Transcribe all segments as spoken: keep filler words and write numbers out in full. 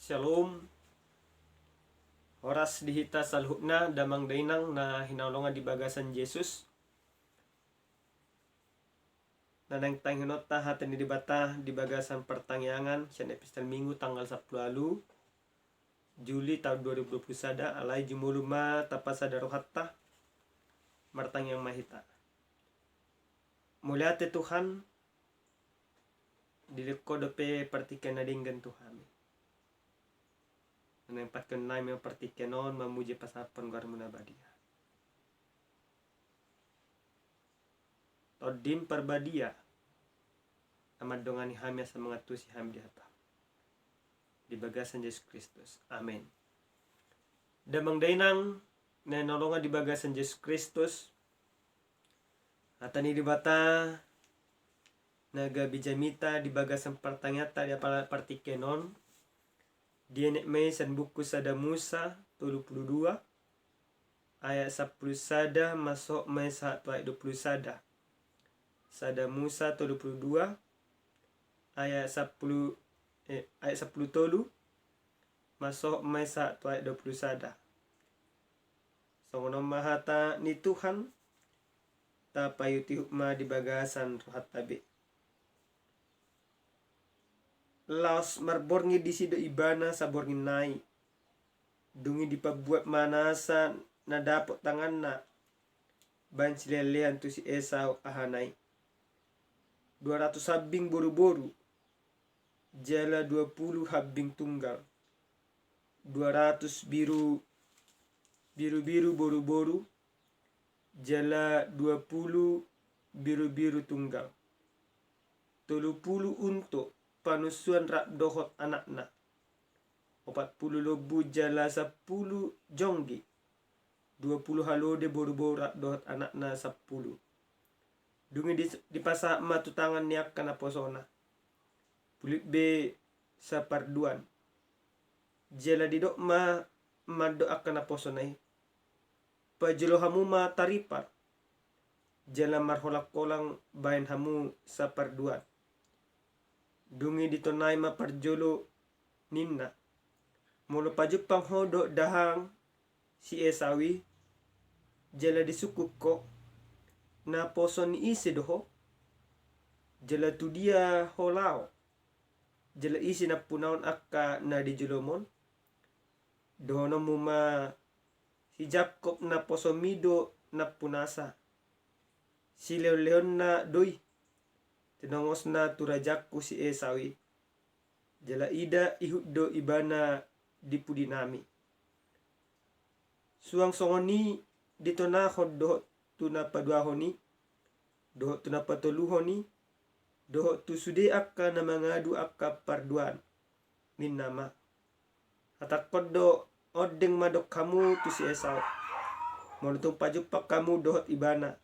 Shalom. Horas di hita saluhutna, damang dainang na hinaholongan di bagasan Jesus. Na naeng taingothon hata ni Debata di bagasan partangiangan sian Epistel Minggu tanggal sampulu ualu Juli taon dua ribu dua pulu sada, alai jumolo ma tapasada rohanta. Martangiang ma hita. Mauliate Tuhan, dilehon Ho dope partingkian na denggan tu hami. Na naeng pakeon nami ma partingkian on mamuji pasahathon goarMu na badia. Tondim Parbadia, na mandongani hami asa mangantusi hami di hataM. Di bagasan Jesus Kristus. Amen. Damang dainang na hinaholongan di bagasan Jesus Kristus, hata ni Debata na gabe jamita di bagasan partangianganta di apala partingkian on, dienet ma i sian buku Sada Musa tolu pulu dua, ayat sampulu sada, masuk ma i sahat tu ayat dua pulu sada. Sada Musa tolu pulu dua, ayat sampulu, eh, ayat sampulu tolu, masuk ma i sahat tu ayat dua pulu sada. Songon on ma hata ni Tuhan, tapaihutihut ma di bagasan rohanta be. Laos marborngin disi do ibana saborngin nai. Dung i dipambuat ma nasa na dapot tanganna baen silehonlehon tu si Esau ahana i. Dua ratus hambing boruboru, jala dua pulu hambing tunggal. Dua ratus biru, birubiru boruboru, jala dua pulu birubiru tunggal. Tolu pulu unto panunsuan rap dohot anakna. Opat pulu lombu jala sampulu jonggi. Dua pulu halode boruboru rap dohot anakna sampulu. Dung i di, dipasahat ma tu tangan ni angka naposona. Pulit be saparduan. Jala didok ma mandok angka naposona i, pajolo hamu ma taripar, jala marholangholang baen hamu saparduan. Dung i ditonai ma parjolo ninna, molo pajumpang ho dohot dahahang si Esau i, jala disungkun ho, naposo ni ise do ho? Jala tu dia ho laho? Jala ise nampunaon angka na di jolom on? Dohononmu ma, si Jakkob naposomi do nampunasa. Silehonlehonna do i, tinongosna tu rajangku si Esau i. Jala ida, ihut do ibana di pudinami. Suang songon i ditonahon dohot tu na paduahon i, dohot tu na patoluhon i, dohot tu sude angka na mangadu angka parduan, ninna ma. Hatangkon do, ondeng ma dok hamu tu si Esau, molo tung pajumpang hamu dohot ibana,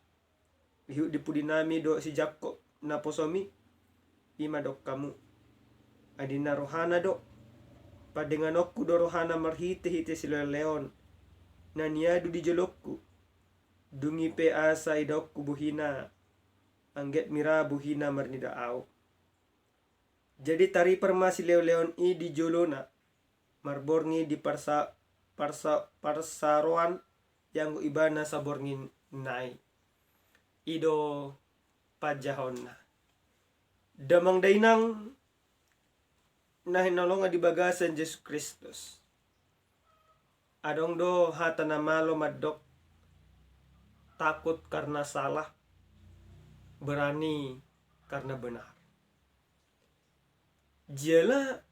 ihut di pudinami dohot si Jakkob naposomi, i ma dok hamu. Ai ninna rohana do, pandenganonku do rohana marhitehite silehonlehon na niadu di jolongku. Dung i pe asa idaonku bohina, anggiat mira bohina marnida ahu. Jadi taripar ma silehonlehon i di jolona, marborngin di parsa, parsa, parsaroan, ianggo ibana saborngin nai. I do panjahaonna. Damang dainang na hinaholongan di bagasan Jesus Kristus. Adong do hata na malo mandok, takut karena salah, berani karena benar. Jala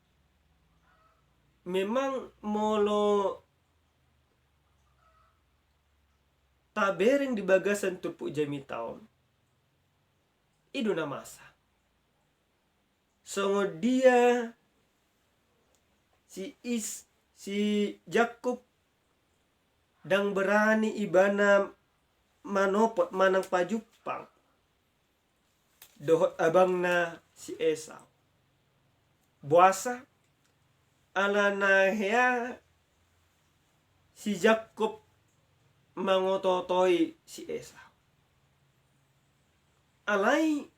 memang molo tabereng di bagasan turpuk jamita on, i do na masa. Songon dia si Is, si Jakkob ndang berani ibana manopot manang pajumpang dohot abangna si Esau. Boasa? Ala na hea si Jakkob mangotootoi si Esau. Alai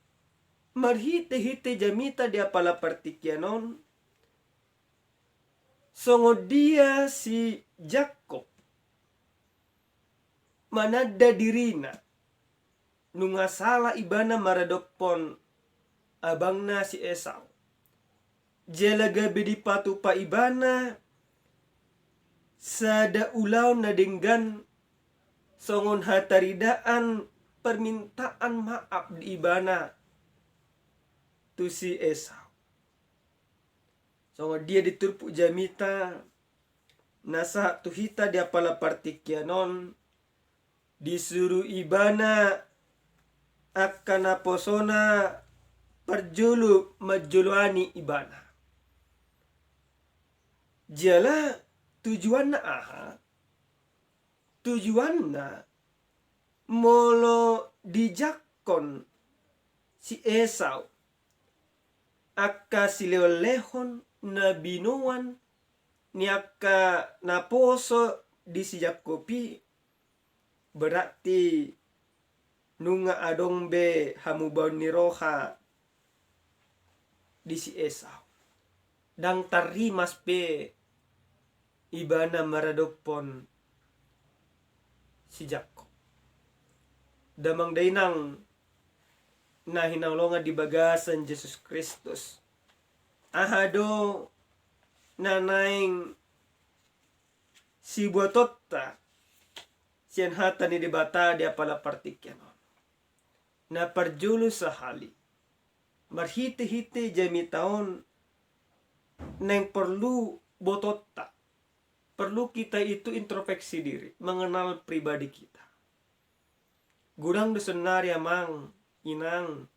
marhitehite jamita di apala partingkian on, Songon dia si Jakkob mananda dirina, nunga sala ibana maradophon abangna si Esau. Jala gabe dipatupa ibana sada ulaon na denggan songon hataridaan permintaan maaf di ibana tu si Esau. Songon dia di turpuk jamita na sahat tu hita di apala partingkian on, disuru ibana angka naposona parjolo manjoloani ibana. Jala tujuanna aha? Tujuanna molo dijangkon si Esau angka silehonlehon na binoan ni angka naposo di si Jakkob i, berarti nunga adong be hamubaon ni roha di si Esau. Ndang tarrimas be ibana maradophon si Jakkob. Damang dainang na hinaholongan di bagasan Jesus Kristus, aha do na naeng sibuatonta sian hata ni Debata di apala partingkian on? Na parjolo sahali, marhitehite jamita on naeng porlu botonta, perlu kita itu introspeksi diri, mengenal pribadi kita. Godang do sonnari amang, inang,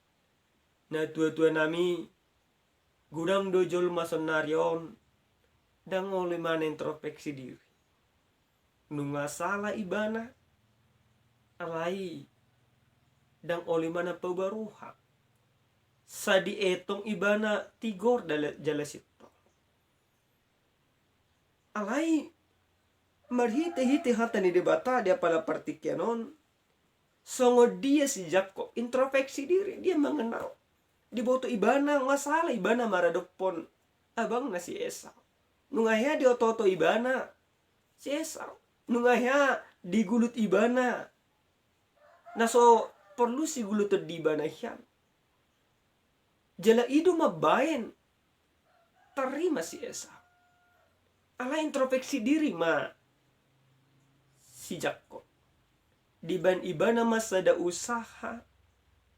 natuatuanami, godang do jolma sonnari on ndang olo ibana introspeksi diri. Nunga sala ibana, alai ndang olo ibana pauba roha. Sai dietong ibana tigor dala-, jala sintong. Alai marhitehite hata ni Debata di apala partingkian on, songon dia si Jakkob introspeksi diri, dia mengenal. Diboto ibana nunga sala ibana maradophon abangna si Esau. Nunga hea diotooto ibana si Esau. Nunga hea digulut ibana na so porlu siguluton di ibana hian. Jala i do mambaen tarrimas si Esau. Alai introspeksi diri ma si Jakkob. Dibaen ibana ma sada usaha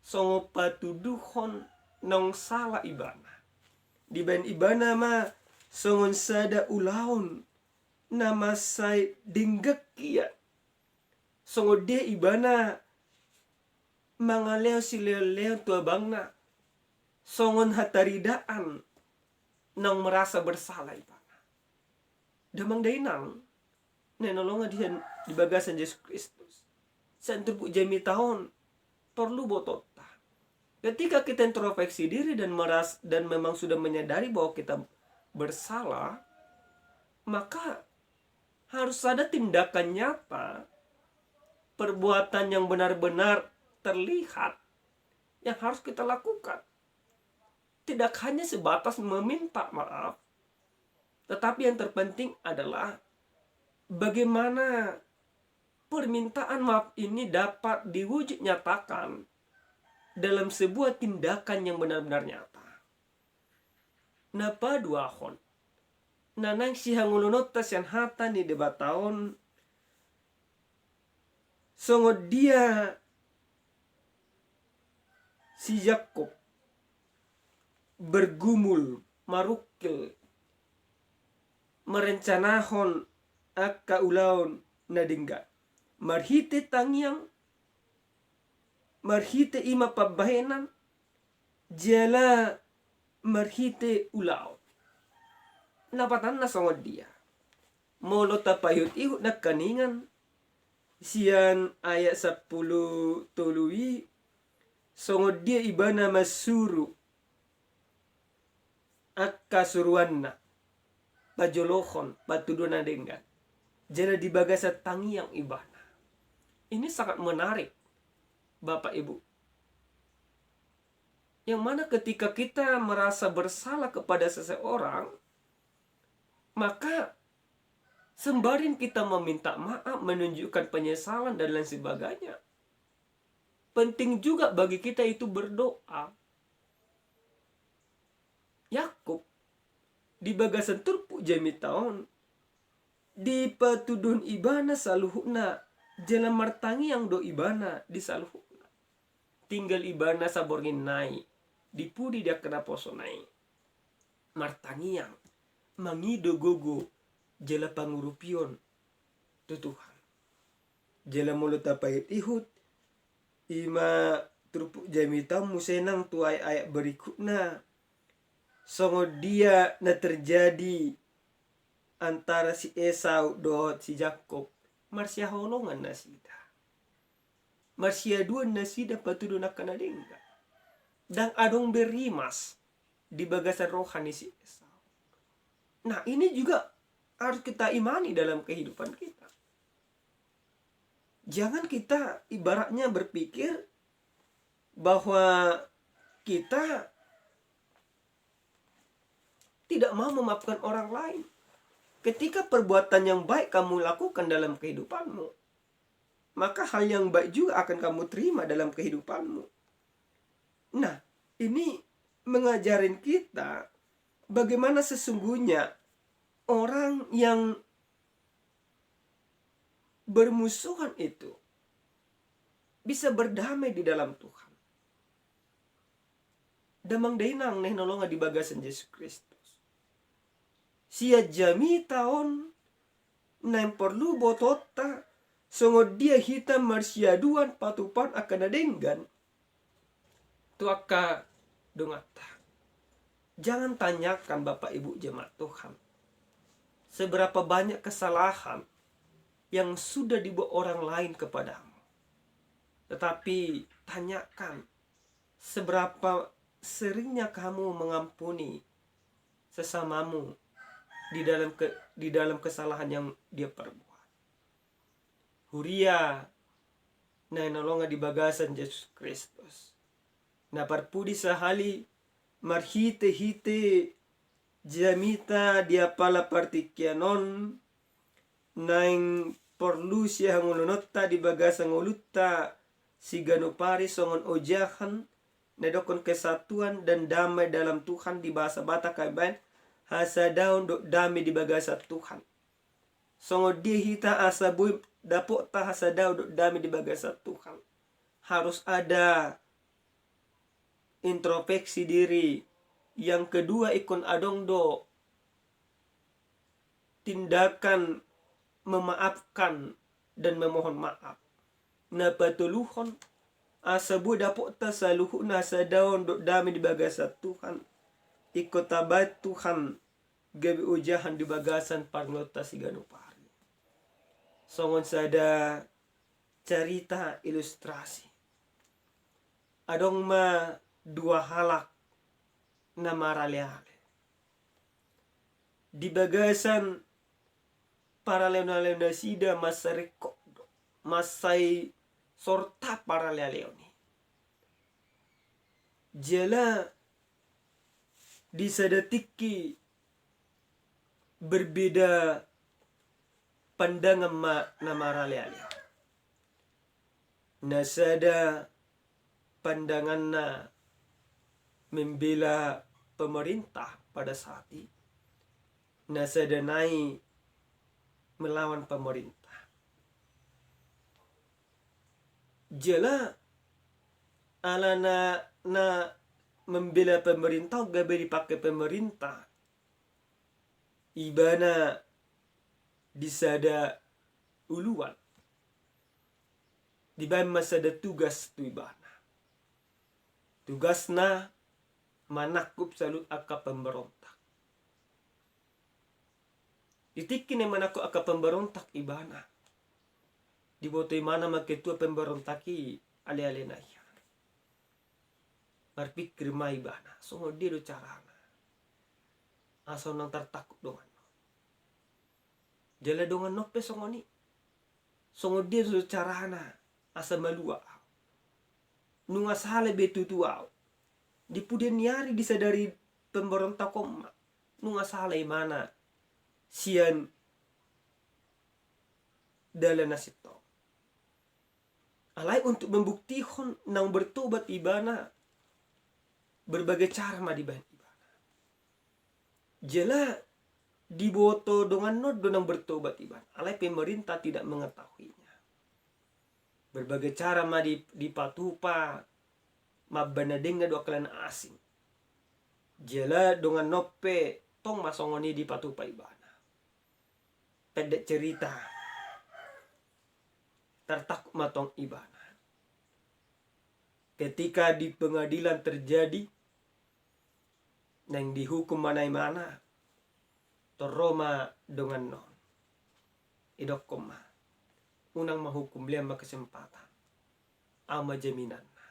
songon patuduhon naung sala ibana. Dibaen ibana ma songon sada ulaon na mansai denggan hian. Songon dia ibana mangalehon silehonlehon tu abangna, songon hataridaan naung merasa bersalah ibana. Damang dainang na hinaholongan di, di bagasan Jesus Kristus, sian turpuk jamita on porlu botonta. Ketika kita introspeksi diri dan meras-, dan memang sudah menyadari bahwa kita bersalah, maka harus ada tindakan nyata, perbuatan yang benar-benar terlihat yang harus kita lakukan. Tidak hanya sebatas meminta maaf, tetapi yang terpenting adalah bagaimana permintaan maaf ini dapat diwujud nyatakan dalam sebuah tindakan yang benar-benar nyata. Na paduahon, na naeng sihangoluononta sian hata ni Debata on, songon dia si Jakkob bergumul, marungkil, merencanahon angka ulaon na denggan. Marhite tangiang, marhite i ma pambahenan, jala marhite ulaon. Lapatanna songon dia? Molo tapaihut-ihut nangkaningan sian ayat sampulu tolu i, songon dia ibana mansuru angka suruanna, pajolohon, patuduhon na denggan, jala di bagasan tangiang ibana. Ini sangat menarik, Bapak Ibu. Yang mana ketika kita merasa bersalah kepada seseorang, Maka, sembari kita meminta maaf, menunjukkan penyesalan, dan lain sebagainya, penting juga bagi kita itu berdoa. Yakub, di bagasan turpuk jamita on, dipatuduhon ibana saluhutna, jala martangiang do ibana di saluhutna. Tinggal ibana saborngin nai, di pudi di angka naposona i, martangiang, mangido gogo jala pangurupion tu Tuhan. Jala molo tapaihut-ihut, ima turpuk jamita on muse nang tu ayat-ayat berikutna, songon dia na terjadi antara si Esau dohot si Jakkob, marsihaholongan nasida. Marsiaduan nasida patuduhon angka na denggan. Ndang adong be rimas di bagasan roha ni si Esau. Nah, ini juga harus kita imani dalam kehidupan kita. Jangan kita ibaratnya berpikir bahwa kita tidak mau memaafkan orang lain. Ketika perbuatan yang baik kamu lakukan dalam kehidupanmu, maka hal yang baik juga akan kamu terima dalam kehidupanmu. Nah, ini mengajarin kita bagaimana sesungguhnya orang yang bermusuhan itu bisa berdamai di dalam Tuhan. Damang dainang na hinaholongan di bagasan Jesus Kristus, sian jamita on naeng porlu botoonta songon dia hita marsiaduan patupahon angka na denggan tu angka donganta. Jangan tanyakan, Bapak Ibu jemaat Tuhan, seberapa banyak kesalahan yang sudah dibuat orang lain kepadamu. Tetapi tanyakan, seberapa seringnya kamu mengampuni sesamamu di dalam ke-, di dalam kesalahan yang dia perbuat. Huria na hinaholongan di bagasan Jesus Kristus, na parpudi sahali, marhite-hite jamita di apala partingkian on, naeng porlu sihangoluhononta di bagasan ngolunta siganup ari songon ojahan na didokhon kesatuan dan damai dalam Tuhan. Di bahasa Batak hami baen hasadaon dohot dame di bagasan Tuhan. Songon dia hita asa boi dapotta hasadaon dohot dame di bagasan Tuhan, harus ada introspeksi diri. Yang kedua, ingkon adong do tindakan memaafkan dan memohon maaf. Na patoluhon, asa boi dapotta saluhutna hasadaon dohot dame di bagasan Tuhan, ingkon tabaen Tuhan gabe ojahan di bagasan parngoluonta siganup ari. Songon sada carita ilustrasi, adong ma dua halak na maraleale. Di bagasan paralealeon nasida mansai ringkot do, mansai sorta paralealeon i. Jala di sada tingki berbeda pandangan ma na maraleale. Na sada pandanganna membela pemerintah pada saat i, na sada nai melawan pemerintah. Jala alana na membela pemerintah, gabe dipake pemerintah, ibana di sada uluan, dibaen ma sada tugas tu ibana. Tugasna manangkup saluhut angka pemberontak. Di tingki na manangkup angka pemberontak ibana, diboto ibana ma ketua pemberontak i alealena i. Marpikir ma ibana, songon dia do carana asa unang tartangkup donganna on. Jala donganna on pe songon i, songon dia do carana asa malua ahu. Nunga sala be tutu ahu. Di pudian ni ari disadari pemberontak on ma, nunga sala ibana sian dalan na sintong. Alai untuk membuktihon naung bertobat ibana, berbagai cara ma dibahen ibana. Jala diboto dongan non do naung bertobat ibana, alai pemerintah tidak mengetahuinya. Berbagai cara ma di, dipatupa, mambahen na denggan do angka na asing. Jala dongan non pe tong ma songon i dipatupa ibana. Pendek cerita, tartangkup ma tong ibana. Ketika di pengadilan terjadi, naeng dihukum ma na ibana, torus ma dongan non. Idokkon ma, unang ma hukum, lean ma kesempatan. Au ma jaminanna.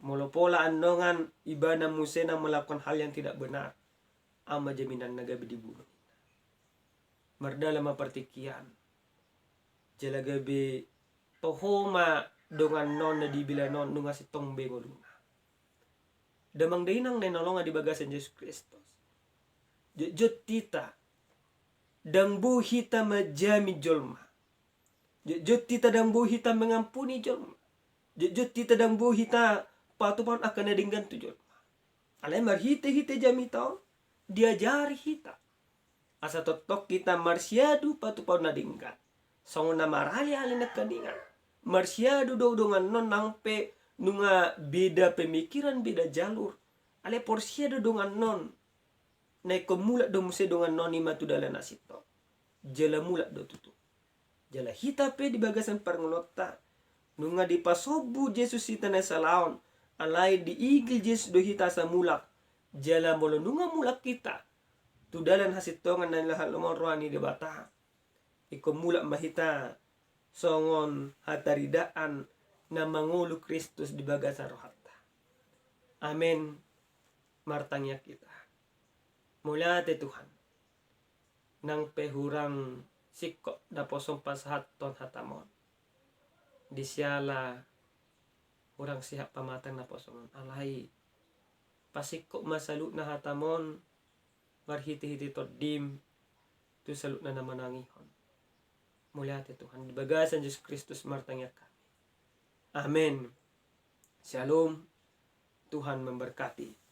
Molo pola annon ibana muse na melakukan hal yang tidak benar, au ma jaminanna gabe dibunuh. Mardalan ma partingkian. Jala gabe toho ma dongan non na dibila non nunga sintong be ngoluna. Damang dainang na hinaholongan di bagasan Jesus Kristus. Jotjot hita ndang boi hita manjamin jolma. Jotjot hita ndang boi hita mangampuni jolma. Jotjot hita ndang boi hita patupahon angka na denggan tu jolma. Alai marhitehite jamita on diajari hita asa tongtong hita marsiadu patupahon na denggan. Songon na maraleale nangkaningan, marsiadu do dongan non naung pe nunga beda pemikiran, beda jalur. Alai porsea do dongan non na ingkon mulak do muse dongan non i ma tu dalan na sintong. Jala mulak do tutu. Jala hita pe di bagasan parngoluonta, nunga dipasombu Jesus hita na sala on, alai diigil Jesus do hita asa mulak. Jala molo nunga mulak hita tu dalan hasintongan na nilehon roha ni Debata, ingkon mulak ma hita songon hataridaan na mangolu Kristus di bagasan rohanta. Amen. Martangiang hita. Mauliate Tuhan, nang pe hurang singkop naposom pasahathon hatam on, di siala hurang sehat pamatang naposom on, alai pasingkop ma saluhutna hatam on marhitehite Tondim tu saluhutna na manangihon. Mauliate Tuhan, di bagasan Jesus Kristus martangiang hami. Amen. Shalom. Tuhan memberkati.